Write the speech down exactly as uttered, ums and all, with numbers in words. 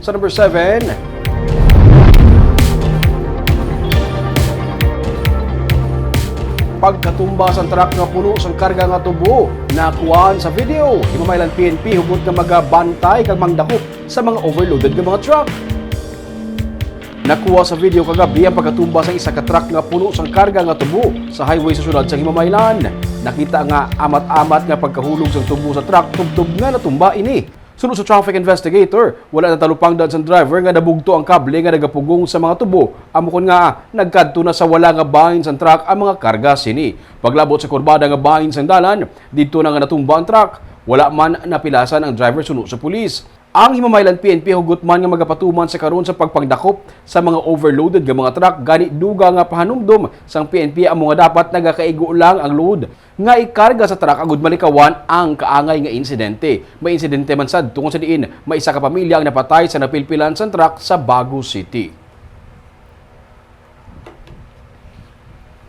Sa number seven, pagkatumba sang truck nga puno sang karga nga tubo, nakuhaan sa video. Himamaylan P N P hugot nga magabantay kag mangdakop sa mga overloaded nga mga truck. Nakuha sa video kagabi ang pagkatumba sang isa ka truck nga puno sang karga nga tubo sa highway sa siyudad sang Himamaylan. Nakita nga amat-amat nga pagkahulog sang tubo sa truck tubtob nga natumba ini. Suno sa traffic investigator, wala natalupangdan sang driver nga nabugto ang kable nga nagapugong sa mga tubo, amo kon nga nagkadto na sa wala nga bahin sang truck ang mga karga sini. Paglabot sa kurbada nga bahin sang dalan, didto na nga natumba ang truck. Wala man napilasan ang driver suno sa pulis. Ang Himamaylan P N P hugot man nga magapatuman sa karon sa pagpangdakop sa mga overloaded nga mga truck, gani dugang nga pahanumdom sang P N P amo nga dapat nagakaigo lang ang load nga ikarga sa truck agud malikawan ang kaangay nga insidente. May insidente man sad tungod sa diin may isa ka pamilya ang napatay sa napilpilan sang truck sa Bago City.